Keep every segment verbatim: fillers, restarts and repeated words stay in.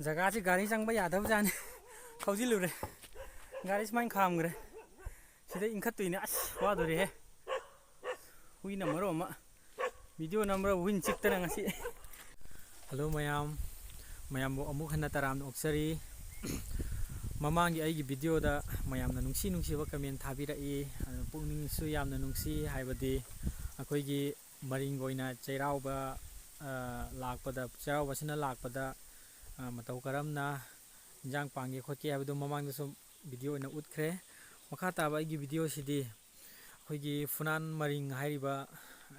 ꯖꯒꯥꯁꯤ ꯒꯥꯔꯤ ꯆꯪꯕ ꯌꯥꯗꯕꯖꯥꯠꯅꯤ꯫ ꯊꯧꯖꯤꯜꯂꯨꯔꯦ꯫ ꯒꯥꯔꯤ ꯁꯨꯃꯥꯏꯅ ꯈꯥꯝꯈ꯭ꯔꯦ꯫ ꯁꯤꯗ ꯏꯟꯈꯠꯇꯣꯏꯅꯦ꯫ ꯑꯁ, ꯋꯥꯗꯣꯔꯦꯍꯦ꯫ ꯍꯨꯏꯅ ꯃꯔꯣꯟ ꯑꯃ, video ꯅꯝꯕ꯭ꯔꯥ ꯍꯨꯏꯅ ꯆꯤꯛꯇꯅ ꯉꯁꯤ꯫ Hello ꯃꯌꯥꯝ, ꯃꯌꯥꯝꯕꯨ ꯑꯃꯨꯛ ꯍꯟꯅ ꯇꯔꯥꯝꯅ ꯑꯣꯛꯆꯔꯤ꯫ ꯃꯃꯥꯡꯒꯤ ꯑꯩꯒꯤ video ꯗ ꯃꯌꯥꯝꯅ ꯅꯨꯡꯁꯤ ꯅꯨꯡꯁꯤꯕ comment ꯊꯥꯕꯤꯔꯛꯏ꯫ ꯑꯗꯨ ꯄꯨꯛꯅꯤꯡꯁꯨ ꯌꯥꯝꯅ ꯅꯨꯡꯁꯤ, ꯍꯥꯏꯕꯗꯤ ꯑꯩꯈꯣꯏꯒꯤ ꯃꯔꯤꯡꯒꯤ ꯑꯣꯏꯅ ꯆꯩꯔꯥꯎꯕ, ꯑ, ꯂꯥꯛꯄꯗ, ꯆꯩꯔꯥꯎꯕꯁꯤꯅ ꯂꯥꯛꯄꯗ, ꯑ, ꯃꯇꯧ ꯀꯔꯝꯅ ꯏꯟꯖꯥꯡ ꯄꯥꯟꯒꯦ ꯈꯣꯠꯀꯦ ꯍꯥꯏꯕꯗꯨ ꯃꯃꯥꯡꯗꯁꯨ video ꯑꯣꯏꯅ ꯎꯠꯈ꯭ꯔꯦ꯫ ꯃꯈꯥ ꯇꯥꯕ ꯑꯩꯒꯤ video ꯁꯤꯗꯤ ꯑꯩꯈꯣꯏꯒꯤ ꯐꯨꯅꯥꯟ ꯃꯔꯤꯡ ꯍꯥꯏꯔꯤꯕ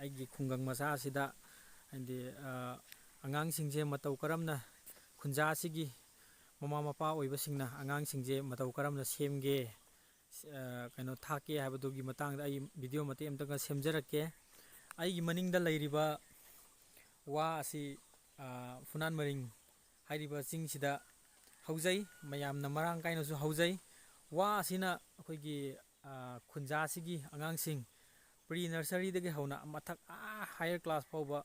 ꯑꯩꯒꯤ ꯈꯨꯡꯒꯪ ꯃꯆꯥ ꯑꯁꯤꯗ, ꯍꯥꯏꯗꯤ, ꯑ, ꯑꯉꯥꯡꯁꯤꯡꯁꯦ ꯃꯇꯧ ꯀꯔꯝꯅ, ꯈꯨꯟꯖꯥ ꯑꯁꯤꯒꯤ ꯃꯃꯥ ꯃꯄꯥ ꯑꯣꯏꯕꯁꯤꯡꯅ ꯑꯉꯥꯡꯁꯤꯡꯁꯦ ꯃꯇꯧ ꯀꯔꯝꯅ ꯁꯦꯝꯒꯦ, ꯑ, ꯀꯩꯅꯣ, ꯊꯥꯛꯀꯦ ꯍꯥꯏꯕꯗꯨꯒꯤ ꯃꯇꯥꯡꯗ ꯑꯩ video ꯃꯇꯦꯛ ꯑꯃꯇꯪꯒ ꯁꯦꯝꯖꯔꯛꯀꯦ꯫ ꯑꯩꯒꯤ ꯃꯅꯤꯡꯗ ꯂꯩꯔꯤꯕ ꯋꯥ ꯑꯁꯤ, ꯑ, ꯐꯨꯅꯥꯟ ꯃꯔꯤꯡ ꯍꯥꯏꯔꯤꯕ ꯆꯤꯡꯁꯤꯗ ꯍꯧꯖꯩ, ꯃꯌꯥꯝꯅ ꯃꯔꯥꯡ ꯀꯥꯏꯅꯁꯨ ꯍꯧꯖꯩ꯫ ꯋꯥ ꯑꯁꯤꯅ ꯑꯩꯈꯣꯏꯒꯤ, ꯑ, ꯈꯨꯟꯖꯥꯁꯤꯒꯤ ꯑꯉꯥꯡꯁꯤꯡ pre nursery ꯗꯒꯤ ꯍꯧꯅ ꯃꯊꯛ, ꯑꯥ, higher class ꯐꯥꯎꯕ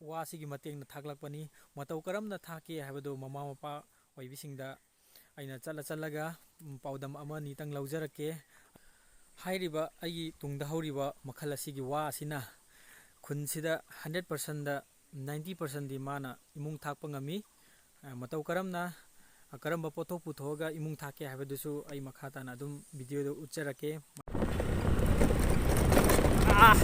ꯋꯥꯁꯤꯒꯤ ꯃꯇꯦꯡꯅ ꯊꯥꯛꯂꯛꯄꯅꯤ꯫ ꯃꯇꯧ ꯀꯔꯝꯅ ꯊꯥꯛꯀꯦ ꯍꯥꯏꯕꯗꯨ ꯃꯃꯥ ꯃꯄꯥ ꯑꯣꯏꯕꯤꯁꯤꯡꯗ ꯑꯩꯅ ꯆꯠꯂ ꯆꯠꯂꯒ, ꯎꯝ, ꯄꯥꯎꯗꯝ ꯑꯃ ꯑꯅꯤꯇꯪ ꯂꯧꯖꯔꯛꯀꯦ꯫ ꯍꯥꯏꯔꯤꯕ ꯑꯩꯒꯤ ꯇꯨꯡꯗ ꯍꯧꯔꯤꯕ ꯃꯈꯜ ꯑꯁꯤꯒꯤ ꯋꯥ ꯑꯁꯤꯅ ꯈꯨꯟꯁꯤꯗ hundred percent ꯗ ninety percent ꯗꯤ ꯃꯥꯅ ꯏꯃꯨꯡ ꯊꯥꯛꯄ ꯉꯝꯃꯤ꯫ ꯑ, ꯃꯇꯧ ꯀꯔꯝꯅ, ꯑ, ꯀꯔꯝꯕ ꯄꯣꯠꯊꯣꯛ ꯄꯨꯊꯣꯛꯑꯒ ꯏꯃꯨꯡ ꯊꯥꯛꯀꯦ ꯍꯥꯏꯕꯗꯨꯁꯨ ꯑꯩ ꯃꯈꯥ ꯇꯥꯅ ꯑꯗꯨꯝ video ꯗ ꯎꯠꯆꯔꯛꯀꯦ꯫ ꯑꯥ!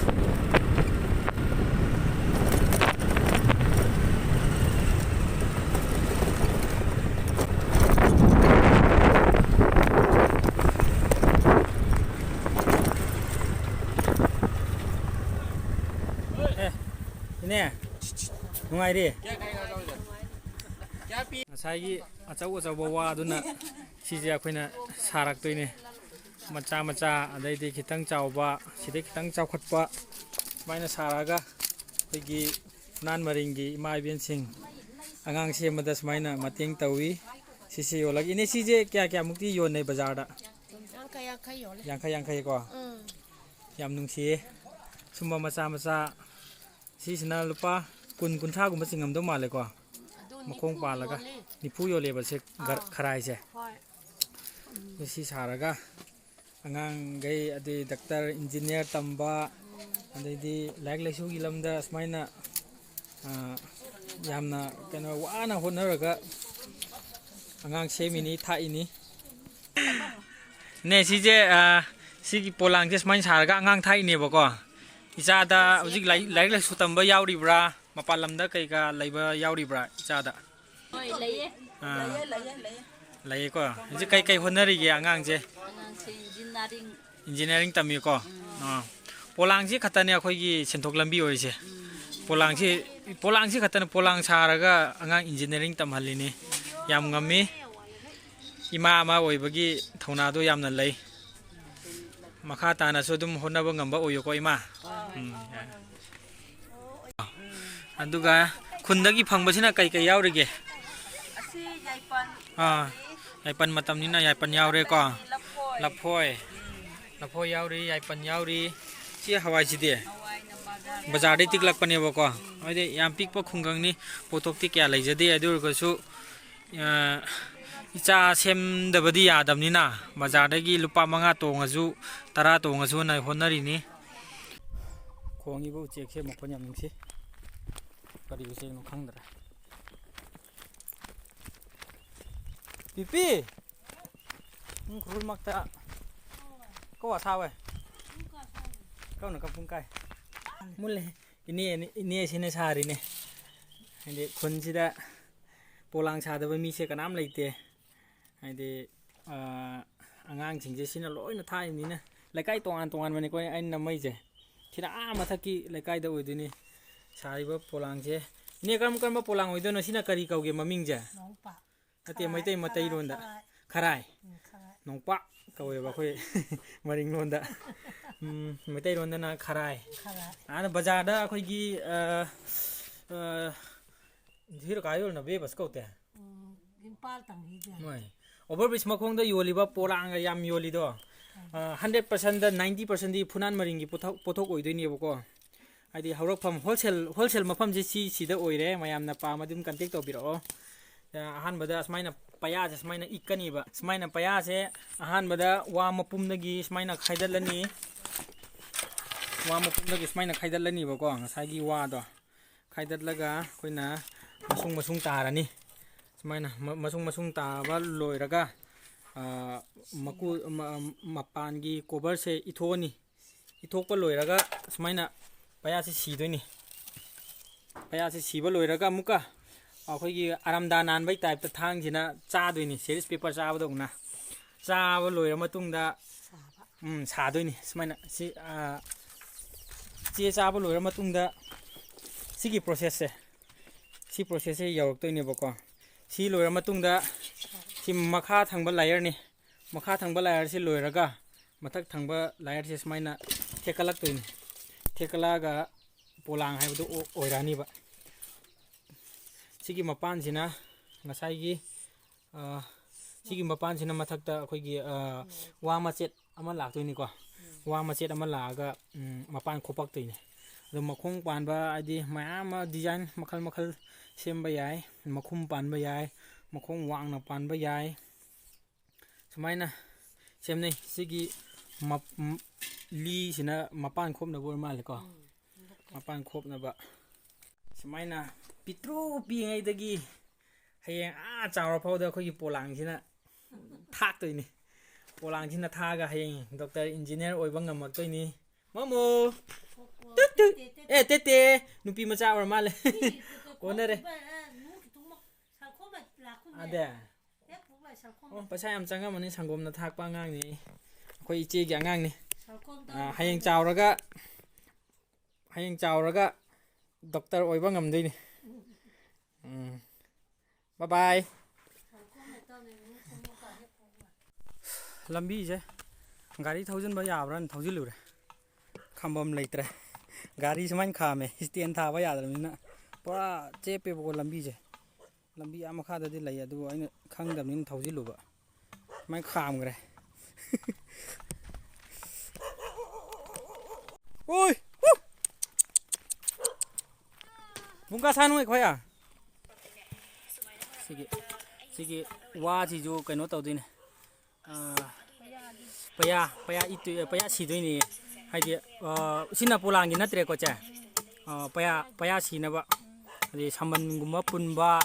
ꯑꯦ, ꯏꯅꯦ, ꯅꯨꯡꯉꯥꯏꯔꯤ? ꯉꯁꯥꯏꯒꯤ ꯑꯆꯧ ꯑꯆꯧꯕ ꯋꯥꯗꯨꯅ ꯁꯤꯁꯦ ꯑꯩꯈꯣꯏꯅ ꯁꯥꯔꯛꯇꯣꯏꯅꯦ꯫ ꯃꯆꯥ ꯃꯆꯥ, ꯑꯗꯩꯗꯤ ꯈꯤꯇꯪ ꯆꯥꯎꯕ, ꯁꯤꯗꯩ ꯈꯤꯇꯪ ꯆꯥꯎꯈꯠꯄ, ꯁꯨꯃꯥꯏꯅ ꯁꯥꯔꯛꯑꯒ ꯑꯩꯈꯣꯏꯒꯤ ꯐꯨꯅꯥꯟ ꯃꯔꯤꯡꯒꯤ ꯏꯃꯥ ꯏꯕꯦꯟꯁꯤꯡ ꯑꯉꯥꯡ ꯁꯦꯝꯕꯗ ꯁꯨꯃꯥꯏꯅ ꯃꯇꯦꯡ ꯇꯧꯏ꯫ ꯁꯤꯁꯦ ꯌꯣꯜꯂꯒ, ꯏꯅꯦ, ꯁꯤꯁꯦ ꯀꯌꯥ ꯀꯌꯥꯃꯨꯛꯇꯤ ꯌꯣꯟꯅꯩ ꯕꯖꯥꯔꯗ? ꯌꯥꯡꯈꯩ ꯌꯥꯡꯈꯩ ꯌꯣꯜꯂꯦ꯫ ꯌꯥꯡꯈꯩ ꯌꯥꯡꯈꯩꯀꯣ? ꯎꯝ꯫ ꯌꯥꯝ ꯅꯨꯡꯁꯤꯌꯦ꯫ ꯁꯨꯝꯕ ꯃꯆꯥ ꯃꯆꯥ, ꯁꯤꯁꯤꯅ ꯂꯨꯄꯥ ꯀꯨꯟ, ꯀꯨꯟꯊ꯭ꯔꯥꯒꯨꯝꯕ ꯆꯤꯡꯉꯝꯗꯧ ꯃꯥꯜꯂꯦꯀꯣ? ꯑꯗꯨ ꯃꯈꯣꯡ ꯄꯥꯜꯂꯒ ꯅꯤꯐꯨ ꯌꯣꯜꯂꯦꯕ ꯁꯦ, ꯒꯔ-, ꯑꯥ꯫ ꯈꯔꯥꯏꯁꯦ꯫ ꯍꯣꯏ꯫ ꯁꯤ ꯁꯥꯔꯒ ꯑꯉꯥꯡꯈꯩ, ꯑꯗꯩ ꯗꯥꯛꯇꯔ, ꯏꯟꯖꯤꯅꯤꯌꯥꯔ ꯇꯝꯕ, ꯑꯗꯩꯗꯤ ꯂꯥꯏꯔꯤꯛ ꯂꯥꯏꯁꯨꯒꯤ ꯂꯝꯗ ꯁꯨꯃꯥꯏꯅ, ꯑ, ꯌꯥꯝꯅ ꯀꯩꯅꯣ ꯋꯥꯅ ꯍꯣꯠꯅꯔꯒ ꯑꯉꯥꯡ ꯁꯦꯝꯃꯤꯅꯤ, ꯊꯥꯛꯏꯅꯤ꯫ ꯅꯦ, ꯁꯤꯁꯦ, ꯑ, ꯁꯤꯒꯤ ꯄꯣꯂꯥꯡꯁꯦ ꯁꯨꯃꯥꯏꯅ ꯁꯥꯔꯒ ꯑꯉꯥꯡ ꯊꯥꯛꯏꯅꯦꯕꯀꯣ꯫ ꯏꯆꯥꯗ ꯍꯧꯖꯤꯛ ꯂꯥꯏ-, ꯂꯥꯏꯔꯤꯛ ꯂꯥꯏꯁꯨ ꯇꯝꯕ ꯌꯥꯎꯔꯤꯕ꯭ꯔꯥ? ꯃꯄꯥꯟ ꯂꯝꯗ ꯀꯩꯀꯥ ꯂꯩꯕ ꯌꯥꯎꯔꯤꯕ꯭ꯔꯥ ꯏꯆꯥꯗ? ꯍꯣꯏ, ꯂꯩꯌꯦ꯫ ꯑꯥ꯫ ꯂꯩꯌꯦ, ꯂꯩꯌꯦ, ꯂꯩꯌꯦ꯫ ꯂꯩꯌꯦꯀꯣ꯫ ꯍꯧꯖꯤꯛ ꯀꯩ ꯀꯩ ꯍꯣꯠꯅꯔꯤꯒꯦ ꯑꯉꯥꯡꯁꯦ? ꯑꯉꯥꯡꯁꯦ ꯏꯟꯖꯤꯅꯤꯌꯥꯔꯤꯡ꯫ ꯏꯟꯖꯤꯅꯤꯌꯥꯔꯤꯡ ꯇꯝꯃꯤꯀꯣ? ꯎꯝ꯫ ꯑꯥ꯫ ꯄꯣꯂꯥꯡꯁꯤ ꯈꯛꯇꯅꯦ ꯑꯩꯈꯣꯏꯒꯤ ꯁꯦꯟꯊꯣꯛ ꯂꯝꯕꯤ ꯑꯣꯏꯔꯤꯁꯦ꯫ ꯎꯝ꯫ ꯄꯣꯂꯥꯡꯁꯤ, ꯄꯣꯂꯥꯡꯁꯤ ꯈꯛꯇꯅ, ꯄꯣꯂꯥꯡ ꯁꯥꯔꯒ ꯑꯉꯥꯡ ꯏꯟꯖꯤꯅꯤꯌꯥꯔꯤꯡ ꯇꯝꯍꯜꯂꯤꯅꯤ꯫ ꯌꯥꯝ ꯉꯝꯃꯤ꯫ ꯏꯃꯥ ꯑꯃ ꯑꯣꯏꯕꯒꯤ ꯊꯧꯅꯥꯗꯣ ꯌꯥꯝꯅ ꯂꯩ꯫ ꯃꯈꯥ ꯇꯥꯅꯁꯨ ꯑꯗꯨꯝ ꯍꯣꯠꯅꯕ ꯉꯝꯕ ꯑꯣꯏꯌꯨꯀꯣ, ꯏꯃꯥ꯫ ꯎꯝ, ꯌꯥꯔꯦ꯫ ꯑꯗꯨꯒ ꯈꯨꯟꯗꯒꯤ ꯐꯪꯕꯁꯤꯅ ꯀꯩ ꯀꯩ ꯌꯥꯎꯔꯤꯒꯦ? ꯑꯁꯤ ꯌꯥꯏꯄꯟ ꯑꯥ, ꯌꯥꯏꯄꯟ ꯃꯇꯝꯅꯤꯅ ꯌꯥꯏꯄꯟ ꯌꯥꯎꯔꯦꯀꯣ꯫ ꯂꯐꯣꯏ꯫ ꯂꯐꯣꯏ꯫ ꯎꯝ꯫ ꯂꯐꯣꯏ ꯌꯥꯎꯔꯤ, ꯌꯥꯏꯄꯟ ꯌꯥꯎꯔꯤ꯫ ꯁꯤ ꯍꯋꯥꯏꯁꯤꯗꯤ? ꯍꯋꯥꯏꯅ ꯕꯖꯥꯔꯗ꯫ ꯕꯖꯥꯔꯗꯩ ꯇꯤꯛꯂꯛꯄꯅꯦꯕꯀꯣ꯫ ꯎꯝ꯫ ꯍꯥꯏꯗꯤ ꯌꯥꯝ ꯄꯤꯛꯄ ꯈꯨꯡꯒꯪꯅꯤ, ꯄꯣꯠꯊꯣꯛꯇꯤ ꯀꯌꯥ ꯂꯩꯖꯗꯦ꯫ ꯑꯗꯨ ꯑꯣꯏꯔꯒꯁꯨ, ꯑ, ꯏꯆꯥ ꯁꯦꯝꯗꯕꯗꯤ ꯌꯥꯗꯕꯅꯤꯅ ꯕꯖꯥꯔꯗꯒꯤ ꯂꯨꯄꯥ ꯃꯉꯥ ꯇꯣꯡꯉꯁꯨ, ꯇꯔꯥ ꯇꯣꯡꯉꯁꯨꯅ ꯍꯣꯠꯅꯔꯤꯅꯤ꯫ ꯈꯣꯡꯉꯤꯕ ꯎꯆꯦꯛꯁꯦ ꯃꯈꯣꯟ ꯌꯥꯝ ꯅꯨꯡꯁꯤ꯫ ꯀꯔꯤ ꯎꯆꯦꯛꯅꯣ ꯈꯪꯗ꯭ꯔꯦ꯫ ꯄꯤꯄꯤ! ꯎꯝ, ꯈꯨꯔꯃꯛꯇ ꯀꯣ ꯑꯁꯥꯋꯦ꯫ ꯀꯧꯅ ꯀꯄꯨꯡ ꯀꯥꯏ꯫ ꯃꯨꯜꯂꯦ꯫ ꯏꯅꯦ, ꯏꯅꯦꯁꯤꯅ ꯁꯥꯔꯤꯅꯦ꯫ ꯍꯥꯏꯗꯤ ꯈꯨꯟꯁꯤꯗ ꯄꯣꯂꯥꯡ ꯁꯥꯗꯕ ꯃꯤꯁꯦ ꯀꯅꯥꯝ ꯂꯩꯇꯦ꯫ ꯍꯥꯏꯗꯤ, ꯑ, ꯑꯉꯥꯡꯁꯤꯡꯁꯦ ꯁꯤꯅ ꯂꯣꯏꯅ ꯊꯥꯛꯏꯕꯅꯤꯅ꯫ ꯂꯩꯀꯥꯏ ꯇꯣꯉꯥꯟ ꯇꯣꯉꯥꯟꯕꯅꯤꯀꯣ ꯑꯩꯅ ꯅꯝꯃꯛꯏꯁꯦ꯫ ꯁꯤꯅ ꯑꯥ ꯃꯊꯛꯀꯤ ꯂꯩꯀꯥꯏꯗ ꯑꯣꯏꯗꯣꯏꯅꯤ ꯁꯥꯔꯤꯕ ꯄꯣꯂꯥꯡꯁꯦ꯫ ꯏꯅꯦ, ꯀꯔꯝ ꯀꯔꯝꯕ ꯄꯣꯂꯥꯡ ꯑꯣꯏꯗꯣꯏꯅꯣ? ꯁꯤꯅ ꯀꯔꯤ ꯀꯧꯒꯦ ꯃꯃꯤꯡꯁꯦ? ꯅꯣꯡꯄꯥꯛ꯫ ꯅꯠꯇꯦ, ꯈꯔꯥꯏ, ꯃꯩꯇꯩ, ꯈꯔꯥꯏ, ꯃꯩꯇꯩꯔꯣꯟꯗ꯫ ꯈꯔꯥꯏ꯫ ꯈꯔꯥꯏ꯫ ꯎꯝ, ꯈꯔꯥꯏ꯫ ꯅꯣꯡꯄꯥꯛ ꯀꯧꯋꯦꯕ ꯑꯩꯈꯣꯏ ꯃꯔꯤꯡꯂꯣꯟꯗ꯫ ꯎꯝ, ꯃꯩꯇꯩꯔꯣꯟꯗꯅ ꯈꯔꯥꯏ꯫ ꯈꯔꯥꯏ꯫ ꯑꯥꯗ ꯕꯖꯥꯔꯗ ꯑꯩꯈꯣꯏꯒꯤ, ꯑ, ꯑ, ꯁꯤꯔ ꯀꯥꯏ ꯌꯣꯜꯅ ꯕꯦꯕꯁ ꯀꯧꯇꯦ? ꯎꯝ, ꯏꯝꯐꯥꯜ ꯇꯝꯕꯤꯁꯦ꯫ ꯃꯣꯏ ꯑꯣꯚꯔ ꯕ꯭ꯔꯤꯖ ꯃꯈꯣꯡꯗ ꯌꯣꯜꯂꯤꯕ ꯄꯣꯂꯥꯡꯒ ꯌꯥꯝ ꯌꯣꯜꯂꯤꯗꯣ, ꯎꯝ꯫ ꯑ, ꯍꯟꯗ꯭ꯔꯦꯠ ꯄꯥꯔꯁꯦꯟꯗ ꯅꯥꯏꯟꯇꯤ ꯄꯥꯔꯁꯦꯟꯗꯤ ꯐꯨꯅꯥꯟ ꯃꯔꯤꯡꯒꯤ ꯄꯣꯠꯊꯣꯛ, ꯄꯣꯠꯊꯣꯛ ꯑꯣꯏꯗꯣꯏꯅꯦꯕꯀꯣ꯫ ꯍꯥꯏꯗꯤ ꯍꯧꯔꯛꯐꯝ, ꯍꯣꯜꯁꯦꯜ, ꯍꯣꯜꯁꯦꯜ ꯃꯐꯝꯁꯦ ꯁꯤ, ꯁꯤꯗ ꯑꯣꯏꯔꯦ꯫ ꯃꯌꯥꯝꯅ ꯄꯥꯝꯃꯗꯤ ꯑꯗꯨꯝ ꯀꯟꯇꯦꯛ ꯇꯧꯕꯤꯔꯛꯑꯣ꯫ ꯑ, ꯑꯍꯥꯟꯕꯗ ꯁꯨꯃꯥꯏꯅ ꯄꯌꯥꯁꯦ ꯁꯨꯃꯥꯏꯅ ꯏꯛꯀꯅꯤꯕ꯫ ꯁꯨꯃꯥꯏꯅ ꯄꯌꯥꯁꯦ ꯑꯍꯥꯟꯕꯗ ꯋꯥ ꯃꯄꯨꯝꯗꯒꯤ ꯁꯨꯃꯥꯏꯅ ꯈꯥꯏꯗꯠꯂꯅꯤ꯫ ꯋꯥ ꯃꯄꯨꯝꯗꯒꯤ ꯁꯨꯃꯥꯏꯅ ꯈꯥꯏꯗꯠꯂꯅꯤꯕꯀꯣ, ꯉꯁꯥꯏꯒꯤ ꯋꯥꯗꯣ꯫ ꯈꯥꯏꯗꯠꯂꯒ ꯑꯩꯈꯣꯏꯅ ꯃꯁꯨꯡ ꯃꯁꯨꯡ ꯇꯥꯔꯅꯤ꯫ ꯁꯨꯃꯥꯏꯅ ꯃ-, ꯃꯁꯨꯡ ꯃꯁꯨꯡ ꯇꯥꯕ ꯂꯣꯏꯔꯒ, ꯑ, ꯃꯀꯨ-, ꯃ-, ꯃꯄꯥꯟꯒꯤ ꯀꯣꯕꯔꯁꯦ ꯏꯊꯣꯛꯑꯅꯤ꯫ ꯏꯊꯣꯛꯄ ꯂꯣꯏꯔꯒ ꯁꯨꯃꯥꯏꯅ ꯄꯌꯥꯁꯤ ꯁꯤꯗꯣꯏꯅꯤ꯫ ꯄꯌꯥꯁꯤ ꯁꯤꯕ ꯂꯣꯏꯔꯒ ꯑꯃꯨꯛꯀ ꯑꯩꯈꯣꯏꯒꯤ ꯑꯔꯥꯝꯗꯥ ꯅꯥꯟꯕꯩ ꯇꯥꯏꯞꯇ ꯊꯥꯡꯁꯤꯅ ꯆꯥꯗꯣꯏꯅꯤ, ꯁꯦꯔꯤꯁ ꯄꯦꯄꯔ ꯆꯥꯕꯗꯧꯅ꯫ ꯆꯥꯕ ꯂꯣꯏꯔ ꯃꯇꯨꯡꯗ, ꯎꯝ, ꯁꯥꯗꯣꯏꯅꯤ ꯁꯨꯃꯥꯏꯅ꯫ ꯁꯤ, ꯑ, ꯆꯦ ꯆꯥꯕ ꯂꯣꯏꯔ ꯃꯇꯨꯡꯗ ꯁꯤꯒꯤ ꯄ꯭ꯔꯣꯁꯦꯁꯁꯦ, ꯁꯤ ꯄ꯭ꯔꯣꯁꯦꯁꯁꯦ ꯌꯧꯔꯛꯇꯣꯏꯅꯦꯕꯀꯣ꯫ ꯁꯤ ꯂꯣꯏꯔ ꯃꯇꯨꯡꯗ ꯁꯤ ꯃꯈꯥ ꯊꯪꯕ ꯂꯥꯌꯔꯅꯤ꯫ ꯃꯈꯥ ꯊꯪꯕ ꯂꯥꯌꯔꯁꯤ ꯂꯣꯏꯔꯒ ꯃꯊꯛ ꯊꯪꯕ ꯂꯥꯌꯔꯁꯦ ꯁꯨꯃꯥꯏꯅ ꯊꯦꯛꯀꯠꯂꯛꯇꯣꯏꯅꯤ꯫ ꯊꯦꯛꯀꯠꯂꯛꯑꯒ ꯄꯣꯂꯥꯡ ꯍꯥꯏꯕꯗꯨ ꯑꯣ-, ꯑꯣꯏꯔꯛꯑꯅꯤꯕ꯫ ꯁꯤꯒꯤ ꯃꯄꯥꯟꯁꯤꯅ ꯉꯁꯥꯏꯒꯤ, ꯑ, ꯁꯤꯒꯤ ꯃꯄꯥꯟꯁꯤꯅ ꯃꯊꯛꯇ ꯑꯩꯈꯣꯏꯒꯤ, ꯑ, ꯋꯥ ꯃꯆꯦꯠ ꯑꯃ ꯂꯥꯛꯇꯣꯏꯅꯤꯀꯣ꯫ ꯋꯥ ꯃꯆꯦꯠ ꯑꯃ ꯂꯥꯛꯑꯒ, ꯎꯝ, ꯃꯄꯥꯟ ꯈꯣꯄꯛꯇꯣꯏꯅꯤ꯫ ꯑꯗꯣ ꯃꯈꯣꯡ ꯄꯥꯟꯕ ꯍꯥꯏꯗꯤ ꯃꯌꯥꯝ ꯑꯃ ꯗꯤꯖꯥꯏꯟ ꯃꯈꯜ ꯃꯈꯜ ꯁꯦꯝꯕ ꯌꯥꯏ꯫ ꯃꯈꯨꯝ ꯄꯥꯟꯕ ꯌꯥꯏ, ꯃꯈꯣꯡ ꯋꯥꯡꯅ ꯄꯥꯟꯕ ꯌꯥꯏ꯫ ꯁꯨꯃꯥꯏꯅ ꯁꯦꯝꯅꯩ꯫ ꯁꯤꯒꯤ ꯃꯞ-, ꯝ-, ꯂꯤꯁꯤꯅ ꯃꯄꯥꯟ ꯈꯣꯞꯅꯕ ꯑꯣꯏꯔ ꯃꯥꯜꯂꯦꯀꯣ꯫ ꯃꯄꯥꯟ ꯈꯣꯞꯅꯕ꯫ ꯁꯨꯃꯥꯏꯅ ꯄꯤꯛꯇ꯭ꯔꯨ ꯄꯤꯛꯏꯉꯩꯗꯒꯤ ꯍꯌꯦꯡ ꯑꯥ ꯆꯥꯎꯔ ꯐꯥꯎꯗ ꯑꯩꯈꯣꯏꯒꯤ ꯄꯣꯂꯥꯡꯁꯤꯅ ꯊꯥꯛꯇꯣꯏꯅꯤ꯫ ꯄꯣꯂꯥꯡꯁꯤꯅ ꯊꯥꯛꯑꯒ ꯍꯌꯦꯡ ꯗꯣꯛꯇꯔ ꯏꯟꯖꯤꯅꯤꯌꯥꯔ ꯑꯣꯏꯕ ꯉꯝꯃꯛꯇꯣꯏꯅꯤ꯫ ꯃꯣꯃꯣ! ꯇꯨꯠ ꯇꯨꯠ! ꯑꯦ, ꯇꯦ ꯇꯦ! ꯅꯨꯄꯤ ꯃꯆꯥ ꯑꯣꯏꯔ ꯃꯥꯜꯂꯦ꯫ ꯑꯣꯟꯅꯔꯦ꯫ ꯑꯗꯦ꯫ ꯑꯣ, ꯄꯩꯁꯥ ꯌꯥꯝ ꯆꯪꯉꯝꯃꯅꯤ, ꯁꯪꯒꯣꯝꯅ ꯊꯥꯛꯄ ꯑꯉꯥꯡꯅꯤ ꯑꯩ꯫ ꯑꯩꯈꯣꯏ ꯏꯆꯦꯒꯤ ꯑꯉꯥꯡꯅꯤ꯫ ꯑꯥ, ꯍꯌꯦꯡ ꯆꯥꯎꯔꯒ, ꯍꯌꯦꯡ ꯆꯥꯎꯔꯒ ꯗꯣꯛꯇꯔ ꯑꯣꯏꯕ ꯉꯝꯗꯣꯏꯅꯤ꯫ ꯎꯝ꯫ ꯕꯥꯏ ꯕꯥꯏ꯫ ꯂꯝꯕꯤꯁꯦ ꯒꯥꯔꯤ ꯊꯧꯖꯤꯟꯕ ꯌꯥꯕ꯭ꯔꯥꯅ ꯊꯧꯖꯤꯜꯂꯨꯔꯦ꯫ ꯈꯥꯝꯕꯝ ꯂꯩꯇ꯭ꯔꯦ꯫ ꯒꯥꯔꯤ ꯁꯨꯃꯥꯏꯅ ꯈꯥꯝꯃꯦ, ꯁ꯭ꯇꯦꯟ ꯊꯥꯕ ꯌꯥꯗ꯭ꯔꯕꯅꯤꯅ꯫ ꯄꯨꯔꯥ ꯆꯦꯞꯄꯦꯕꯀꯣ ꯂꯝꯕꯤꯁꯦ꯫ ꯂꯝꯕꯤ ꯑꯥ ꯃꯈꯥꯗꯗꯤ ꯂꯩ, ꯑꯗꯨꯕꯨ ꯑꯩꯅ ꯈꯪꯗꯕꯅꯤꯅ ꯊꯧꯖꯤꯜꯂꯨꯕ꯫ ꯁꯨꯃꯥꯏꯅ ꯈꯥꯝꯈ꯭ꯔꯦ꯫ ꯑꯣꯏ! ꯎ! ꯄꯨꯡ ꯀꯌꯥ ꯁꯥꯅꯣ ꯑꯩꯈꯣꯏ? ꯁꯤꯒꯤ, ꯁꯤꯒꯤ ꯋꯥꯁꯤꯁꯨ ꯀꯩꯅꯣ ꯇꯧꯗꯣꯏꯅꯦ꯫ ꯑꯥ, ꯄꯩꯌꯥ, ꯄꯩꯌꯥ ꯏꯠꯇꯣꯏ-, ꯄꯩꯌꯥ ꯁꯤꯗꯣꯏꯅꯦ꯫ ꯍꯥꯏꯗꯤ, ꯑꯥ, ꯎꯆꯤꯟ ꯅꯥꯄꯣꯂꯥꯡꯒꯤ ꯅꯠꯇ꯭ꯔꯦꯀꯣ, ꯆꯦ? ꯑꯥ, ꯄꯩꯌꯥ, ꯄꯩꯌꯥ ꯁꯤꯅꯕ, ꯑꯗꯩ ꯁꯝꯕꯟꯒꯨꯝꯕ ꯄꯨꯟꯕ,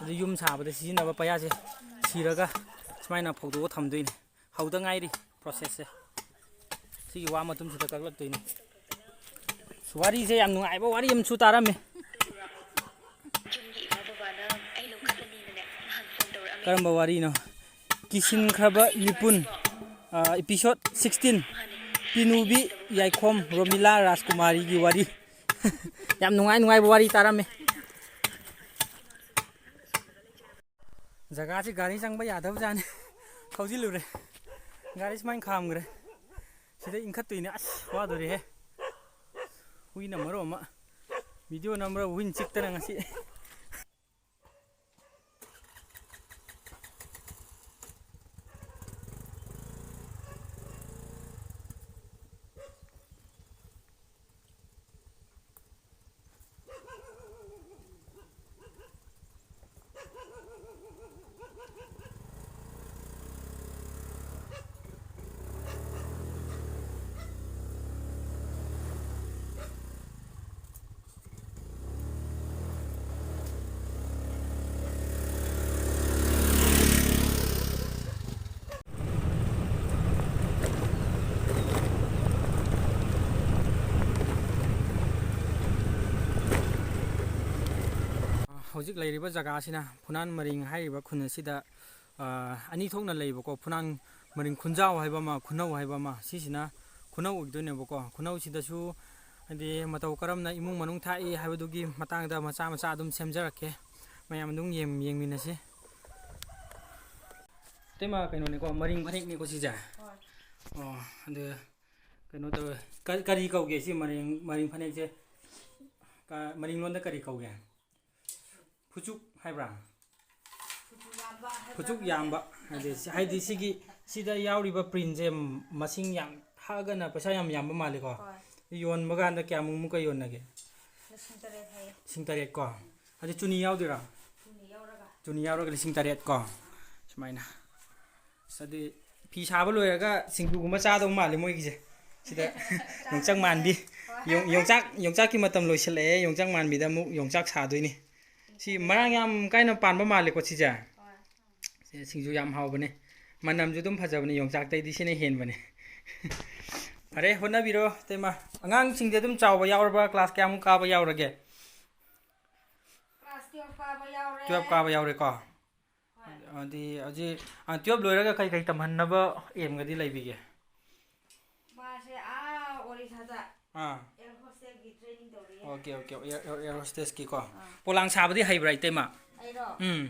ꯑꯗꯩ ꯌꯨꯝ ꯁꯥꯕꯗ ꯁꯤꯖꯤꯟꯅꯕ ꯄꯩꯌꯥꯁꯦ ꯁꯤꯔꯒ ꯁꯨꯃꯥꯏꯅ ꯐꯧꯗꯣꯛꯑ ꯊꯝꯗꯣꯏꯅꯦ꯫ ꯍꯧꯗ ꯉꯥꯏꯔꯤ process ꯁꯦ꯫ ꯁꯤꯒꯤ ꯋꯥ ꯃꯇꯨꯝꯁꯤꯗ ꯀꯛꯂꯛꯇꯣꯏꯅꯤ꯫ ꯋꯥꯔꯤꯁꯦ ꯌꯥꯝ ꯅꯨꯡꯉꯥꯏꯕ ꯋꯥꯔꯤ ꯑꯃꯁꯨ ꯇꯥꯔꯝꯃꯦ꯫ ꯀꯔꯝꯕ ꯋꯥꯔꯤꯅꯣ? ꯀꯤꯁꯤꯟꯈ꯭ꯔꯕ ꯃꯤꯄꯨꯟ, ꯑ, episode sixteen, ꯄꯤꯅꯨꯕꯤ ꯌꯥꯏꯈꯣꯝ ꯔꯣꯃꯤꯂꯥ ꯔꯥꯖꯀꯨꯃꯥꯔꯤꯒꯤ ꯋꯥꯔꯤ꯫ ꯌꯥꯝ ꯅꯨꯡꯉꯥꯏ ꯅꯨꯡꯉꯥꯏꯕ ꯋꯥꯔꯤ ꯇꯥꯔꯝꯃꯦ꯫ ꯖꯒꯥꯁꯤ ꯒꯥꯔꯤ ꯆꯪꯕ ꯌꯥꯗꯕꯖꯥꯠꯅꯤ꯫ ꯊꯧꯖꯤꯜꯂꯨꯔꯦ꯫ ꯒꯥꯔꯤ ꯁꯨꯃꯥꯏꯅ ꯈꯥꯝꯈ꯭ꯔꯦ꯫ ꯁꯤꯗ ꯏꯟꯈꯠꯇꯣꯏꯅꯦ꯫ ꯑꯁ, ꯋꯥꯗꯣꯔꯦꯍꯦ꯫ ꯍꯨꯏꯅ ꯃꯔꯣꯟ ꯑꯃ꯫ Video ꯅꯝꯕ꯭ꯔꯥ ꯍꯨꯏꯅ ꯆꯤꯛꯇꯅ ꯉꯁꯤ꯫ ꯍꯧꯖꯤꯛ ꯂꯩꯔꯤꯕ ꯖꯒꯥꯁꯤꯅ ꯐꯨꯅꯥꯟ ꯃꯔꯤꯡ ꯍꯥꯏꯔꯤꯕ ꯈꯨꯟ ꯑꯁꯤꯗ, ꯑ, ꯑꯅꯤ ꯊꯣꯛꯅ ꯂꯩꯕꯀꯣ꯫ ꯐꯨꯅꯥꯟ ꯃꯔꯤꯡ ꯈꯨꯟꯖꯥꯎ ꯍꯥꯏꯕ ꯑꯃ, ꯈꯨꯅꯧ ꯍꯥꯏꯕ ꯑꯃ, ꯁꯤꯁꯤꯅ ꯈꯨꯅꯧ ꯑꯣꯏꯗꯣꯏꯅꯦꯕꯀꯣ꯫ ꯈꯨꯅꯧꯁꯤꯗꯁꯨ ꯍꯥꯏꯗꯤ ꯃꯇꯧ ꯀꯔꯝꯅ ꯏꯃꯨꯡ ꯃꯅꯨꯡ ꯊꯥꯛꯏ ꯍꯥꯏꯕꯗꯨꯒꯤ ꯃꯇꯥꯡꯗ ꯃꯆꯥ ꯃꯆꯥ ꯑꯗꯨꯝ ꯁꯦꯝꯖꯔꯛꯀꯦ꯫ ꯃꯌꯥꯝ ꯑꯗꯨꯝ ꯌꯦꯡ-, ꯌꯦꯡꯃꯤꯟꯅꯁꯤ꯫ ꯏꯇꯩꯃ, ꯀꯩꯅꯣꯅꯤꯀꯣ, ꯃꯔꯤꯡ ꯐꯅꯦꯛꯅꯤꯀꯣ ꯁꯤꯁꯦ? ꯍꯣꯏ꯫ ꯑꯣ, ꯑꯗꯨ ꯀꯩꯅꯣ ꯇꯧꯋꯦ꯫ ꯀ-, ꯀꯔꯤ ꯀꯧꯒꯦ ꯁꯤ ꯃꯔꯤꯡ, ꯃꯔꯤꯡ ꯐꯅꯦꯛꯁꯦ? ꯀ-, ꯃꯔꯤꯡ ꯂꯣꯟꯗ ꯀꯔꯤ ꯀꯧꯒꯦ? ꯐꯨꯆꯨꯛ ꯍꯥꯏꯕ꯭ꯔꯥ? ꯐꯨꯆꯨꯛ ꯌꯥꯝꯕ ꯍꯥꯏꯕ꯭ꯔꯥ? ꯐꯨꯆꯨꯛ ꯌꯥꯝꯕ꯫ ꯍꯥꯏꯗꯤ, ꯍꯥꯏꯗꯤ ꯁꯤꯒꯤ, ꯁꯤꯗ ꯌꯥꯎꯔꯤꯕ printꯁꯦ ꯃꯁꯤꯡ ꯌꯥꯝ ꯍꯛꯑꯒꯅ ꯄꯩꯁꯥ ꯌꯥꯝ ꯌꯥꯝꯕ ꯃꯥꯜꯂꯤꯀꯣ? ꯍꯣꯏ꯫ ꯌꯣꯟꯕ ꯀꯥꯟꯗ ꯀꯌꯥꯃꯨꯛ ꯃꯨꯛꯀ ꯌꯣꯟꯅꯒꯦ? ꯂꯤꯁꯤꯡ ꯇꯔꯦꯠ ꯍꯥꯏꯌꯦ꯫ ꯂꯤꯁꯤꯡ ꯇꯔꯦꯠ ꯀꯣ꯫ ꯑꯗꯨ ꯆꯨꯅꯤ ꯌꯥꯎꯗꯣꯏꯔꯥ? ꯆꯨꯅꯤ ꯌꯥꯎꯔꯒ꯫ ꯆꯨꯅꯤ ꯌꯥꯎꯔꯒ ꯂꯤꯁꯤꯡ ꯇꯔꯦꯠ ꯀꯣ꯫ ꯁꯨꯃꯥꯏꯅ꯫ ꯑꯁ, ꯑꯗꯨꯗꯤ ꯐꯤ ꯁꯥꯕ ꯂꯣꯏꯔꯒ ꯁꯤꯡꯖꯨꯒꯨꯝꯕ ꯆꯥꯗꯧ ꯃꯥꯜꯂꯦ ꯃꯣꯏꯒꯤꯁꯦ꯫ ꯁꯤꯗ ꯌꯣꯡꯆꯥꯛ ꯃꯥꯟꯕꯤ꯫ ꯍꯣꯏ꯫ ꯌꯣꯡ-, ꯌꯣꯡꯆꯥꯛ, ꯌꯣꯡꯆꯥꯛꯀꯤ ꯃꯇꯝ ꯂꯣꯏꯁꯤꯜꯂꯛꯑꯦ꯫ ꯌꯣꯡꯆꯥꯛ ꯃꯥꯟꯕꯤꯗ ꯑꯃꯨꯛ ꯌꯣꯡꯆꯥꯛ ꯁꯥꯗꯣꯏꯅꯤ꯫ ꯁꯤ ꯃꯔꯥꯡ ꯌꯥꯝ ꯀꯥꯏꯅ ꯄꯥꯟꯕ ꯃꯥꯜꯂꯦꯀꯣ ꯁꯤꯁꯦ꯫ ꯍꯣꯏ꯫ ꯁꯤ ꯁꯤꯡꯖꯨ ꯌꯥꯝ ꯍꯥꯎꯕꯅꯦ꯫ ꯃꯅꯝꯁꯨ ꯑꯗꯨꯝ ꯐꯖꯕꯅꯦ, ꯌꯣꯡꯆꯥꯛꯇꯩꯗꯤ ꯁꯤꯅ ꯍꯦꯟꯕꯅꯦ꯫ ꯐꯔꯦ, ꯍꯣꯠꯅꯕꯤꯔꯣ, ꯏꯇꯩꯃ꯫ ꯑꯉꯥꯡꯁꯤꯡꯗꯤ ꯑꯗꯨꯝ ꯆꯥꯎꯕ ꯌꯥꯎꯔꯕ? ꯀ꯭ꯂꯥꯁ ꯀꯌꯥꯃꯨꯛ ꯀꯥꯕ ꯌꯥꯎꯔꯒꯦ? ꯀ꯭ꯂꯥꯁ ꯇꯨꯌꯦꯜꯐ ꯀꯥꯕ ꯌꯥꯎꯔꯦ꯫ ꯇꯨꯌꯦꯜꯐ ꯀꯥꯕ ꯌꯥꯎꯔꯦꯀꯣ? ꯍꯣꯏ꯫ ꯑꯗꯨꯗꯤ ꯍꯧꯖꯤꯛ, ꯑ, ꯇꯨꯌꯦꯜꯐ ꯂꯣꯏꯔꯒ ꯀꯩ ꯀꯩ ꯇꯝꯍꯟꯅꯕ ꯑꯦꯝꯒꯗꯤ ꯂꯩꯕꯤꯒꯦ? ꯃꯥꯁꯦ ꯑꯥ ꯑꯣꯔꯤꯁꯥꯗ ꯑꯥ꯫ ꯑꯦꯌꯔ ꯍꯣꯁꯇꯦꯜꯒꯤ ꯇ꯭ꯔꯦꯅꯤꯡ ꯇꯧꯔꯤꯌꯦ꯫ Okay, okay. ꯑꯦꯌꯔ, ꯑꯦꯌꯔ ꯍꯣꯁꯇꯦꯁꯀꯤꯀꯣ꯫ ꯑꯥ꯫ ꯄꯣꯂꯥꯡ ꯁꯥꯕꯗꯤ ꯍꯩꯕ꯭ꯔꯥ, ꯏꯇꯩꯃ? ꯑꯩꯔꯣ? ꯎꯝ꯫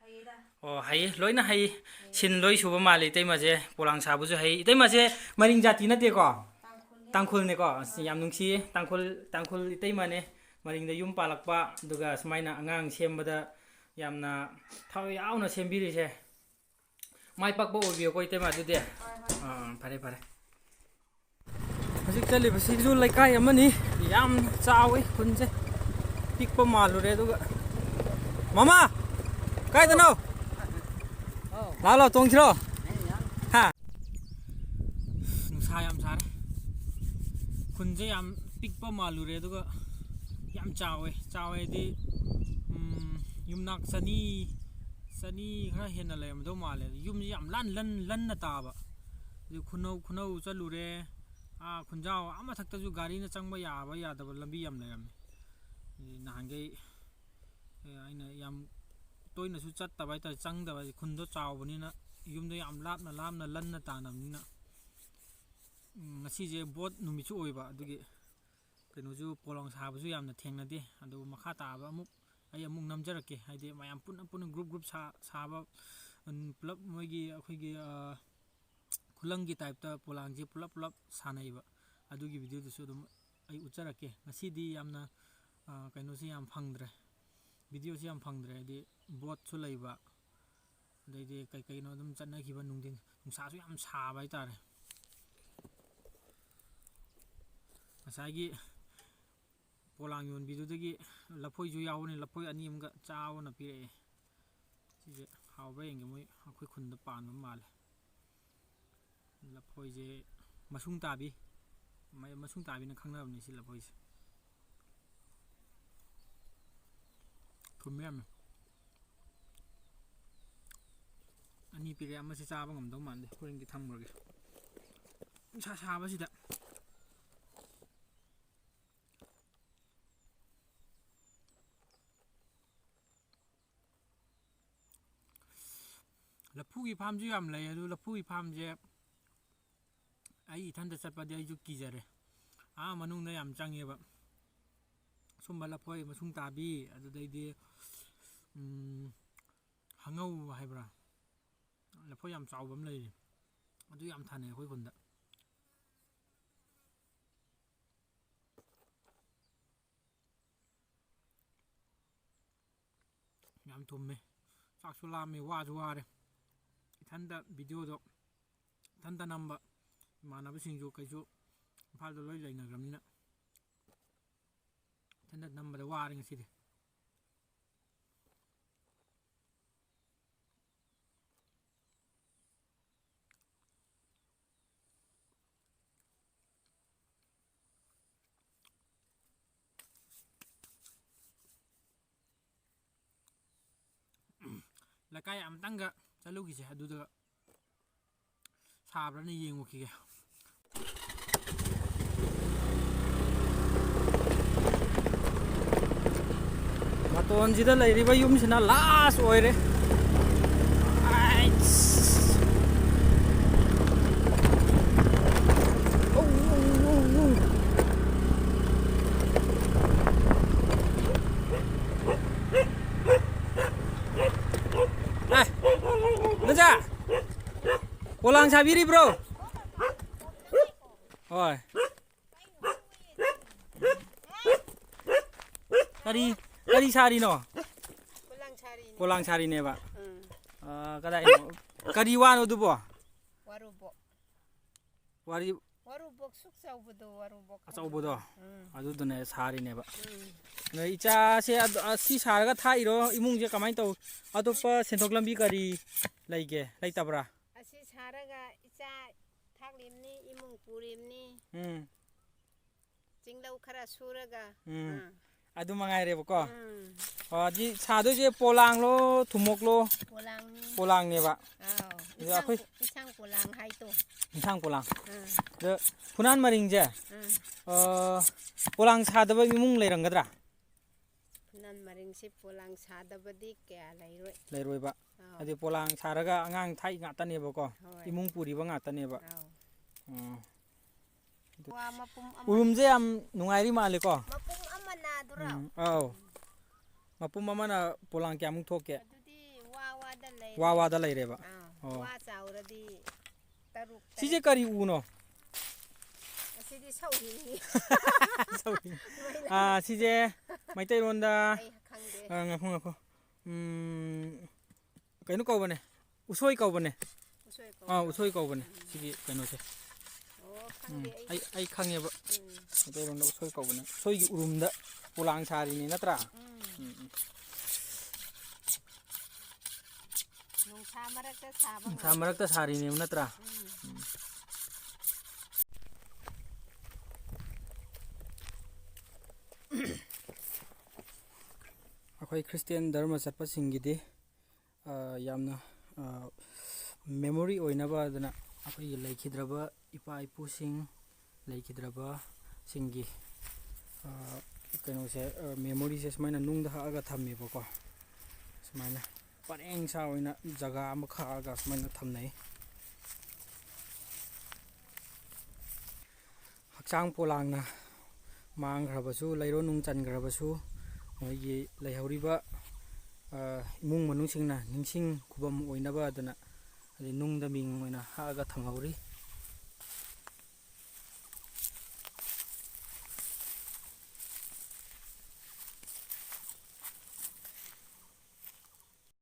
ꯍꯩꯌꯦꯗ꯫ ꯑꯣ, ꯍꯩꯌꯦ, ꯂꯣꯏꯅ ꯍꯩ꯫ ꯍꯩꯌꯦ꯫ ꯁꯤꯟ ꯂꯣꯏ ꯁꯨꯕ ꯃꯥꯜꯂꯦ ꯏꯇꯩꯃꯁꯦ꯫ ꯄꯣꯂꯥꯡ ꯁꯥꯕꯁꯨ ꯍꯩ꯫ ꯏꯇꯩꯃꯁꯦ ꯃꯔꯤꯡ ꯖꯥꯇꯤ ꯅꯠꯇꯦꯀꯣ? ꯇꯥꯡꯈꯨꯜꯅꯦ꯫ ꯇꯥꯡꯈꯨꯜꯅꯦꯀꯣ? ꯑꯁ, ꯑꯥ꯫ ꯌꯥꯝ ꯅꯨꯡꯁꯤꯌꯦ꯫ ꯇꯥꯡꯈꯨꯜ, ꯇꯥꯡꯈꯨꯜ ꯏꯇꯩꯃꯅꯦ꯫ ꯃꯔꯤꯡꯗ ꯌꯨꯝ ꯄꯥꯜꯂꯛꯄ, ꯑꯗꯨꯒ ꯁꯨꯃꯥꯏꯅ ꯑꯉꯥꯡ ꯁꯦꯝꯕꯗ ꯌꯥꯝꯅ ꯊꯋꯥꯏ ꯌꯥꯎꯅ ꯁꯦꯝꯕꯤꯔꯤꯁꯦ꯫ ꯃꯥꯏ ꯄꯥꯛꯄ ꯑꯣꯏꯕꯤꯌꯨꯀꯣ, ꯏꯇꯩꯃ, ꯑꯗꯨꯗꯤ꯫ ꯍꯣꯏ, ꯍꯣꯏ꯫ ꯑꯥ, ꯐꯔꯦ, ꯐꯔꯦ꯫ ꯍꯧꯖꯤꯛ ꯆꯠꯂꯤꯕꯁꯤꯁꯨ ꯂꯩꯀꯥꯏ ꯑꯃꯅꯤ꯫ ꯌꯥꯝ ꯆꯥꯎꯋꯤ ꯈꯨꯟꯁꯦ꯫ ꯄꯤꯛꯄ ꯃꯥꯜꯂꯨꯔꯦ ꯑꯗꯨꯒ꯫ ꯃꯃꯥ! ꯀꯥꯏꯗꯅꯣ? ꯂꯥꯛꯑꯣ, ꯂꯥꯛꯑꯣ, ꯇꯣꯡꯁꯤꯔꯣ? ꯍꯥ? ꯅꯨꯡꯁꯥ ꯌꯥꯝ ꯁꯥꯔꯦ꯫ ꯈꯨꯟꯁꯦ ꯌꯥꯝ ꯄꯤꯛꯄ ꯃꯥꯜꯂꯨꯔꯦ ꯑꯗꯨꯒ ꯌꯥꯝ ꯆꯥꯎꯋꯦ꯫ ꯆꯥꯎꯋꯦ ꯍꯥꯏꯗꯤ, ꯎꯝ, ꯌꯨꯝꯅꯥꯛ ꯆꯅꯤ, ꯆꯅꯤ ꯈꯔ ꯍꯦꯟꯅ ꯂꯩꯔꯝꯗꯧ ꯃꯥꯜꯂꯦ꯫ ꯌꯨꯝꯁꯤ ꯌꯥꯝ ꯂꯟ-, ꯂꯟ-, ꯂꯟꯅ ꯇꯥꯕ꯫ ꯑꯗꯨ ꯈꯨꯅꯧ, ꯈꯨꯅꯧ ꯆꯠꯂꯨꯔꯦ꯫ ꯑꯥ, ꯈꯨꯟꯖꯥꯎ ꯑꯥ ꯃꯊꯛꯇꯁꯨ ꯒꯥꯔꯤꯅ ꯆꯪꯕ ꯌꯥꯕ ꯌꯥꯗꯕ ꯂꯝꯕꯤ ꯌꯥꯝ ꯂꯩꯔꯝꯃꯦ꯫ ꯑꯗꯨꯗꯤ ꯅꯍꯥꯟꯈꯩ, ꯑꯦ, ꯑꯩꯅ ꯌꯥꯝ ꯇꯣꯏꯅꯁꯨ ꯆꯠꯇꯕ ꯍꯥꯏꯇꯥꯔꯦ, ꯆꯪꯗꯕ ꯍꯥꯏꯗꯤ ꯈꯨꯟꯗꯣ ꯆꯥꯎꯕꯅꯤꯅ, ꯌꯨꯝꯗꯣ ꯌꯥꯝ ꯂꯥꯞꯅ ꯂꯥꯞꯅ ꯂꯟꯅ ꯇꯥꯅꯕꯅꯤꯅ꯫ ꯎꯝ, ꯉꯁꯤꯁꯦ ꯕꯣꯠ ꯅꯨꯃꯤꯠꯁꯨ ꯑꯣꯏꯕ, ꯑꯗꯨꯒꯤ ꯀꯩꯅꯣꯁꯨ, ꯄꯣꯂꯥꯡ ꯁꯥꯕꯁꯨ ꯌꯥꯝꯅ ꯊꯦꯡꯅꯗꯦ꯫ ꯑꯗꯨ ꯃꯈꯥ ꯇꯥꯕ ꯑꯃꯨꯛ ꯑꯩ ꯑꯃꯨꯛ ꯅꯝꯖꯔꯛꯀꯦ, ꯍꯥꯏꯗꯤ ꯃꯌꯥꯝ ꯄꯨꯟꯅ ꯄꯨꯟꯅ group group ꯁꯥ-, ꯁꯥꯕ, ꯎꯝ, ꯄꯨꯂꯞ ꯃꯣꯏꯒꯤ ꯑꯩꯈꯣꯏꯒꯤ, ꯑ, ꯈꯨꯂꯪꯒꯤ typeꯇ ꯄꯣꯂꯥꯡꯁꯦ ꯄꯨꯂꯞ ꯄꯨꯂꯞ ꯁꯥꯟꯅꯩꯕ꯫ ꯑꯗꯨꯒꯤ videoꯗꯨꯁꯨ ꯑꯗꯨꯝ ꯑꯩ ꯎꯠꯆꯔꯛꯀꯦ꯫ ꯉꯁꯤꯗꯤ ꯌꯥꯝꯅ, ꯑ, ꯀꯩꯅꯣꯁꯤ ꯌꯥꯝ ꯐꯪꯗ꯭ꯔꯦ, videoꯁꯤ ꯌꯥꯝ ꯐꯪꯗ꯭ꯔꯦ, ꯍꯥꯏꯗꯤ ꯕꯣꯠꯁꯨ ꯂꯩꯕ, ꯑꯗꯩꯗꯤ ꯀꯩ ꯀꯩꯅꯣ ꯑꯗꯨꯝ ꯆꯠꯅꯈꯤꯕ, ꯅꯨꯡꯊꯤꯟ ꯅꯨꯡꯁꯥꯁꯨ ꯌꯥꯝ ꯁꯥꯕ ꯍꯥꯏꯇꯥꯔꯦ꯫ ꯉꯁꯥꯏꯒꯤ ꯄꯣꯂꯥꯡ ꯌꯣꯟꯕꯤꯗꯨꯗꯒꯤ ꯂꯐꯣꯏꯁꯨ ꯌꯥꯎꯕꯅꯤ, ꯂꯐꯣꯏ ꯑꯅꯤ ꯑꯃꯒ ꯆꯥꯎꯅ ꯄꯤꯔꯛꯑꯦ꯫ ꯁꯤꯁꯦ ꯍꯥꯎꯕ꯭ꯔꯥ ꯌꯦꯡꯒꯦ, ꯃꯣꯏ ꯑꯩꯈꯣꯏ ꯈꯨꯟꯗ ꯄꯥꯟꯕ ꯃꯥꯜꯂꯦ꯫ ꯂꯐꯣꯏꯁꯦ ꯃꯁꯨꯡ ꯇꯥꯕꯤ, ꯃ-, ꯃꯁꯨꯡ ꯇꯥꯕꯤꯅ ꯈꯪꯅꯕꯅꯤ ꯁꯤ ꯂꯐꯣꯏꯁꯦ꯫ ꯊꯨꯝꯃꯦ ꯌꯥꯝꯅ꯫ ꯑꯅꯤ ꯄꯤꯔꯦ, ꯑꯃꯁꯦ ꯆꯥꯕ ꯉꯝꯗꯧ ꯃꯥꯟꯗꯦ, ꯍꯣꯔꯦꯟꯒꯤ ꯊꯝꯈ꯭ꯔꯒꯦ꯫ ꯅꯨꯡꯁꯥ ꯁꯥꯕꯁꯤꯗ꯫ ꯂꯐꯨꯒꯤ ꯐꯥꯝꯁꯨ ꯌꯥꯝ ꯂꯩ, ꯑꯗꯨ ꯂꯐꯨꯒꯤ ꯐꯥꯝꯁꯦ ꯑꯩ ꯏꯊꯟꯇ ꯆꯠꯄꯗꯤ ꯑꯩꯁꯨ ꯀꯤꯖꯔꯦ꯫ ꯑꯥ ꯃꯅꯨꯡꯗ ꯌꯥꯝ ꯆꯪꯉꯦꯕ꯫ ꯁꯨꯝꯕ ꯂꯐꯣꯏ ꯃꯁꯨꯡ ꯇꯥꯕꯤ, ꯑꯗꯨꯗꯩꯗꯤ, ꯎꯝ, ꯍꯉꯧ ꯍꯥꯏꯕ꯭ꯔꯥ? ꯂꯐꯣꯏ ꯌꯥꯝ ꯆꯥꯎꯕ ꯑꯃ ꯂꯩꯔꯤ꯫ ꯑꯗꯨ ꯌꯥꯝ ꯊꯥꯅꯩ ꯑꯩꯈꯣꯏ ꯈꯨꯟꯗ꯫ ꯌꯥꯝ ꯊꯨꯝꯃꯦ꯫ ꯆꯥꯛꯁꯨ ꯂꯥꯝꯃꯦ, ꯋꯥꯁꯨ ꯋꯥꯔꯦ꯫ ꯏꯊꯟꯇ ꯚꯤꯗꯤꯑꯣꯗꯣ ꯏꯊꯟꯇ ꯅꯝꯕ, ꯏꯃꯥꯟꯅꯕꯁꯤꯡꯁꯨ ꯀꯩꯁꯨ ꯏꯝꯐꯥꯜꯗ ꯂꯣꯏ ꯂꯩꯅꯈ꯭ꯔꯕꯅꯤꯅ ꯏꯊꯟꯇ ꯅꯝꯕꯗ ꯋꯥꯔꯦ ꯉꯁꯤꯗꯤ꯫ ꯂꯩꯀꯥꯏ ꯑꯃꯇꯪꯒ ꯆꯠꯂꯨꯈꯤꯁꯦ, ꯑꯗꯨꯗ ꯁꯥꯕ꯭ꯔꯥꯅ ꯌꯦꯡꯉꯨꯈꯤꯒꯦ꯫ ꯃꯇꯣꯟꯁꯤꯗ ꯂꯩꯔꯤꯕ ꯌꯨꯝꯁꯤꯅ ꯂꯥꯁ ꯑꯣꯏꯔꯦ꯫ ꯑꯥꯏꯁ꯫ ꯑꯧ, ꯑꯧ, ꯑꯧ, ꯑꯧ꯫ ꯑꯦ, ꯅꯆꯥ! ꯄꯣꯂꯥꯡ ꯁꯥꯕꯤꯔꯤꯕ꯭ꯔꯣ? ꯍꯣꯏ꯫ ꯀꯔꯤ, ꯀꯔꯤ ꯁꯥꯔꯤꯅꯣ? ꯄꯣꯂꯥꯡ ꯁꯥꯔꯤꯅꯦ꯫ ꯄꯣꯂꯥꯡ ꯁꯥꯔꯤꯅꯦꯕ꯫ ꯎꯝ꯫ ꯑꯥ, ꯀꯗꯥꯏꯅꯣ? ꯀꯔꯤ ꯋꯥꯅꯣ ꯑꯗꯨꯕꯣ? ꯋꯥꯔꯨꯕꯣ꯫ ꯋꯥꯔꯤ-, ꯋꯥꯔꯨꯕꯣꯛ ꯁꯨꯛ ꯆꯥꯎꯕꯗꯣ, ꯋꯥꯔꯨꯕꯣꯛ ꯍꯥꯏꯕꯗꯣ꯫ ꯑꯆꯧꯕꯗꯣ? ꯎꯝ꯫ ꯑꯗꯨꯗꯨꯅ ꯁꯥꯔꯤꯅꯦꯕ꯫ ꯎꯝ꯫ ꯑꯗꯣ ꯏꯆꯥꯁꯦ ꯑꯗ-, ꯑ, ꯁꯤ ꯁꯥꯔꯒ ꯊꯥꯛꯏꯔꯣ? ꯏꯃꯨꯡꯁꯦ ꯀꯃꯥꯏꯅ ꯇꯧ-, ꯑꯇꯣꯞꯄ ꯁꯦꯟꯊꯣꯛ ꯂꯝꯕꯤ ꯀꯔꯤ ꯂꯩꯒꯦ? ꯂꯩꯇꯕ꯭ꯔꯥ? ꯑꯁꯤ ꯁꯥꯔꯒ ꯏꯆꯥ ꯊꯥꯛꯂꯤꯕꯅꯤ, ꯏꯃꯨꯡ ꯄꯨꯔꯤꯕꯅꯤ꯫ ꯎꯝ꯫ ꯆꯤꯡꯂꯧ ꯈꯔ ꯁꯨꯔꯒ꯫ ꯎꯝ꯫ ꯑꯥ꯫ ꯑꯗꯨ ꯃꯉꯥꯏꯔꯦꯕꯀꯣ꯫ ꯎꯝ꯫ ꯑꯣ, ꯑꯗꯨꯗꯤ ꯁꯥꯗꯣꯏꯁꯦ ꯄꯣꯂꯥꯡꯂꯣ, ꯊꯨꯝꯃꯣꯛꯂꯣ? ꯄꯣꯂꯥꯡꯅꯤ꯫ ꯄꯣꯂꯥꯡꯅꯦꯕ꯫ ꯑꯥꯎ, ꯑꯗꯣ ꯏꯟꯁꯥꯡ ꯑꯩꯈꯣꯏ ꯄꯣ-, ꯏꯟꯁꯥꯡ ꯄꯣꯂꯥꯡ ꯍꯥꯏꯗꯣ꯫ ꯏꯟꯁꯥꯡ ꯄꯣꯂꯥꯡ꯫ ꯑꯥ꯫ ꯑꯗꯣ ꯐꯨꯅꯥꯟ ꯃꯔꯤꯡꯁꯦ, ꯑꯥ꯫ ꯑ, ꯄꯣꯂꯥꯡ ꯁꯥꯗꯕ ꯏꯃꯨꯡ ꯂꯩꯔꯝꯒꯗ꯭ꯔꯥ? ꯐꯨꯅꯥꯟ ꯃꯔꯤꯡꯁꯤ ꯄꯣꯂꯥꯡ ꯁꯥꯗꯕꯗꯤ ꯀꯌꯥ ꯂꯩꯔꯣꯏ꯫ ꯂꯩꯔꯣꯏꯕ꯫ ꯑꯥꯎ꯫ ꯍꯥꯏꯗꯤ ꯄꯣꯂꯥꯡ ꯁꯥꯔꯒ ꯑꯉꯥꯡ ꯊꯥꯛꯏ ꯉꯥꯛꯇꯅꯦꯕꯀꯣ꯫ ꯍꯣꯏ꯫ ꯏꯃꯨꯡ ꯄꯨꯔꯤꯕ ꯉꯥꯛꯇꯅꯦꯕ꯫ ꯑꯥꯎ꯫ ꯎꯝ꯫ ꯋꯥ ꯃꯄꯨꯝ ꯑꯃ꯫ ꯎꯔꯨꯝꯁꯦ ꯌꯥꯝ ꯅꯨꯡꯉꯥꯏꯔꯤ ꯃꯥꯜꯂꯦꯀꯣ? ꯃꯄꯨꯝ ꯑꯃ ꯅꯥꯗꯨꯔꯣ? ꯎꯝ, ꯑꯧ꯫ ꯃꯄꯨꯝ ꯑꯃꯅ ꯄꯣꯂꯥꯡ ꯀꯌꯥꯃꯨꯛ ꯊꯣꯛꯀꯦ? ꯑꯗꯨꯗꯤ ꯋꯥ ꯋꯥꯗ ꯂꯩꯔꯦ꯫ ꯋꯥ ꯋꯥꯗ ꯂꯩꯔꯦꯕ? ꯑꯥ, ꯑꯣ꯫ ꯋꯥ ꯆꯥꯎꯔꯗꯤ ꯇꯔꯨꯛ, ꯁꯤꯁꯦ ꯇꯔꯦꯠ꯫ ꯀꯔꯤ ꯎꯅꯣ? ꯑꯁꯤꯗꯤ ꯁꯧ ꯍꯤꯡꯉꯤ꯫ ꯁꯧ ꯍꯤꯡꯉꯤ꯫ ꯃꯩ ꯂꯥꯛ-, ꯑꯥ, ꯁꯤꯁꯦ ꯃꯩꯇꯩꯂꯣꯟꯗ, ꯑꯩ ꯈꯪꯗꯦ꯫ ꯑꯥ, ꯉꯥꯏꯈꯣ, ꯉꯥꯏꯈꯣ꯫ ꯎꯝ, ꯀꯩꯅꯣ ꯀꯧꯕꯅꯦ, ꯎꯁꯣꯏ ꯀꯧꯕꯅꯦ꯫ ꯎꯁꯣꯏ ꯑꯥ, ꯀꯧꯕ꯭ꯔꯣ? ꯎꯁꯣꯏ ꯀꯧꯕꯅꯦ꯫ ꯎꯝ꯫ ꯁꯤꯒꯤ ꯀꯩꯅꯣꯁꯦ꯫ ꯑꯣ, ꯎꯝ, ꯈꯪꯗꯦ ꯑꯩ꯫ ꯑꯩ, ꯑꯩ ꯈꯪꯉꯦꯕ꯫ ꯎꯝ꯫ ꯃꯩꯇꯩꯂꯣꯟꯗ ꯎꯁꯣꯏ ꯀꯧꯕꯅꯦ꯫ ꯎꯁꯣꯏꯒꯤ ꯎꯔꯨꯝꯗ ꯄꯣꯂꯥꯡ ꯁꯥꯔꯤꯅꯤ ꯅꯠꯇ꯭ꯔꯥ? ꯎꯝ꯫ ꯎꯝ, ꯎꯝ꯫ ꯅꯨꯡꯁꯥ ꯃꯔꯛꯇ ꯁꯥꯕ ꯅꯨꯡꯁꯥ ꯉꯥꯛꯇ꯫ ꯃꯔꯛꯇ ꯁꯥꯔꯤꯅꯦꯕ ꯅꯠꯇ꯭ꯔꯥ? ꯎꯝ꯫ ꯎꯝ꯫ ꯑꯩꯈꯣꯏ ꯈ꯭ꯔꯤꯁꯇꯤꯌꯥꯟ ꯙꯔꯃ ꯆꯠꯄꯁꯤꯡꯒꯤꯗꯤ ꯑ, ꯌꯥꯝꯅ, ꯑ, memory ꯑꯣꯏꯅꯕ ꯑꯗꯨꯅ ꯑꯩꯈꯣꯏꯒꯤ ꯂꯩꯈꯤꯗ꯭ꯔꯕ ꯏꯄꯥ ꯏꯄꯨꯁꯤꯡ, ꯂꯩꯈꯤꯗ꯭ꯔꯕꯁꯤꯡꯒꯤ, ꯑ, ꯀꯩꯅꯣꯁꯦ, ꯑ, memoryꯁꯦ ꯁꯨꯃꯥꯏꯅ ꯅꯨꯡꯗ ꯍꯛꯑꯒ ꯊꯝꯃꯦꯕꯀꯣ꯫ ꯁꯨꯃꯥꯏꯅ ꯄꯔꯦꯡ ꯁꯥ ꯑꯣꯏꯅ ꯖꯒꯥ ꯑꯃ ꯈꯥꯛꯑꯒ ꯁꯨꯃꯥꯏꯅ ꯊꯝꯅꯩ꯫ ꯍꯛꯆꯥꯡ ꯄꯣꯂꯥꯡꯅ ꯃꯥꯡꯈ꯭ꯔꯕꯁꯨ, ꯂꯩꯔꯣꯟ ꯅꯨꯡ ꯆꯟꯈ꯭ꯔꯕꯁꯨ, ꯃꯣꯏꯒꯤ ꯂꯩꯍꯧꯔꯤꯕ, ꯑ, ꯏꯃꯨꯡ ꯃꯅꯨꯡꯁꯤꯡꯅ ꯅꯤꯡꯁꯤꯡ ꯈꯨꯕꯝ ꯑꯣꯏꯅꯕ ꯑꯗꯨꯅ, ꯑꯗꯩ ꯅꯨꯡꯗ ꯃꯤꯡ ꯑꯣꯏꯅ ꯍꯛꯑꯒ ꯊꯝꯍꯧꯔꯤ꯫